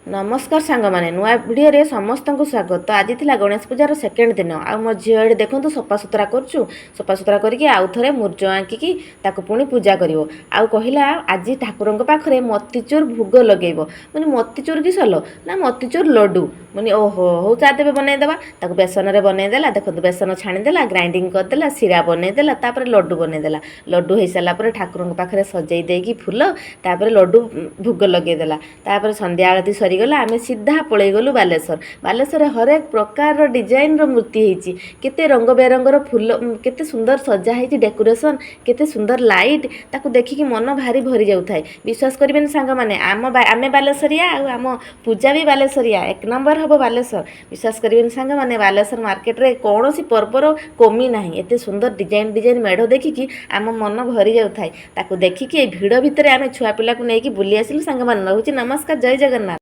ନମସ୍କାର ସାଙ୍ଗମାନେ, ନୂଆ ଭିଡ଼ିଓରେ ସମସ୍ତଙ୍କୁ ସ୍ୱାଗତ। ତ ଆଜି ଥିଲା ଗଣେଶ ପୂଜାର ସେକେଣ୍ଡ ଦିନ। ଆଉ ମୋ ଝିଅ ଏଠି ଦେଖନ୍ତୁ ସଫାସୁତୁରା କରୁଛୁ। ସଫାସୁତୁରା କରିକି ଆଉ ଥରେ ମୁର୍ଜ ଆଙ୍କିକି ତାକୁ ପୁଣି ପୂଜା କରିବ। ଆଉ କହିଲା ଆଜି ଠାକୁରଙ୍କ ପାଖରେ ମତିଚୁର ଭୋଗ ଲଗେଇବ। ମାନେ ମତିଚୁର କି ସଲ ନା ମତିଚୁର ଲଡ଼ୁ। ମାନେ ଓହୋ, ହଉ ଚା ତେବେ ବନେଇଦେବା। ତାକୁ ବେସନରେ ବନେଇଦେଲା। ଦେଖନ୍ତୁ, ବେସନ ଛାଣିଦେଲା, ଗ୍ରାଇଣ୍ଡିଙ୍ଗ କରିଦେଲା, ଶିରା ବନେଇଦେଲା, ତାପରେ ଲଡ଼ୁ ବନେଇଦେଲା। ଲଡ଼ୁ ହେଇସାରିଲା ପରେ ଠାକୁରଙ୍କ ପାଖରେ ସଜେଇ ଦେଇକି ଫୁଲ, ତାପରେ ଲଡ଼ୁ ଭୋଗ ଲଗେଇଦେଲା। ତାପରେ ସନ୍ଧ୍ୟା ଆଳତି ସରିଗଲା, ଆମେ ସିଧା ପଳେଇଗଲୁ ବାଲେଶ୍ୱର। ବାଲେଶ୍ୱରରେ ହରେକ ପ୍ରକାରର ଡିଜାଇନର ମୂର୍ତ୍ତି ହେଇଛି। କେତେ ରଙ୍ଗ ବେରଙ୍ଗର ଫୁଲ, କେତେ ସୁନ୍ଦର ସଜା ହେଇଛି, ଡେକୋରେସନ୍ କେତେ ସୁନ୍ଦର, ଲାଇଟ୍, ତାକୁ ଦେଖିକି ମନ ଭାରି ଭରି ଯାଉଥାଏ। ବିଶ୍ୱାସ କରିବେନି ସାଙ୍ଗମାନେ, ଆମେ ବାଲେଶ୍ୱରିଆ ଆଉ ଆମ ପୂଜା ବି ବାଲେଶ୍ୱରିଆ। ଏକ ନମ୍ବର ହେବ ବାଲେଶ୍ୱର। ବିଶ୍ୱାସ କରିବେନି ସାଙ୍ଗମାନେ, ବାଲେଶ୍ୱର ମାର୍କେଟରେ କୌଣସି ପର୍ବର କମି ନାହିଁ। ଏତେ ସୁନ୍ଦର ଡିଜାଇନ ଡିଜାଇନ ମେଢ଼ ଦେଖିକି ଆମ ମନ ଭରି ଯାଉଥାଏ। ତାକୁ ଦେଖିକି ଏଇ ଭିଡ଼ ଭିତରେ ଆମେ ଛୁଆ ପିଲାକୁ ନେଇକି ବୁଲି ଆସିଲୁ। ସାଙ୍ଗମାନେ, ରହୁଛି, ନମସ୍କାର, ଜୟ ଜଗନ୍ନାଥ।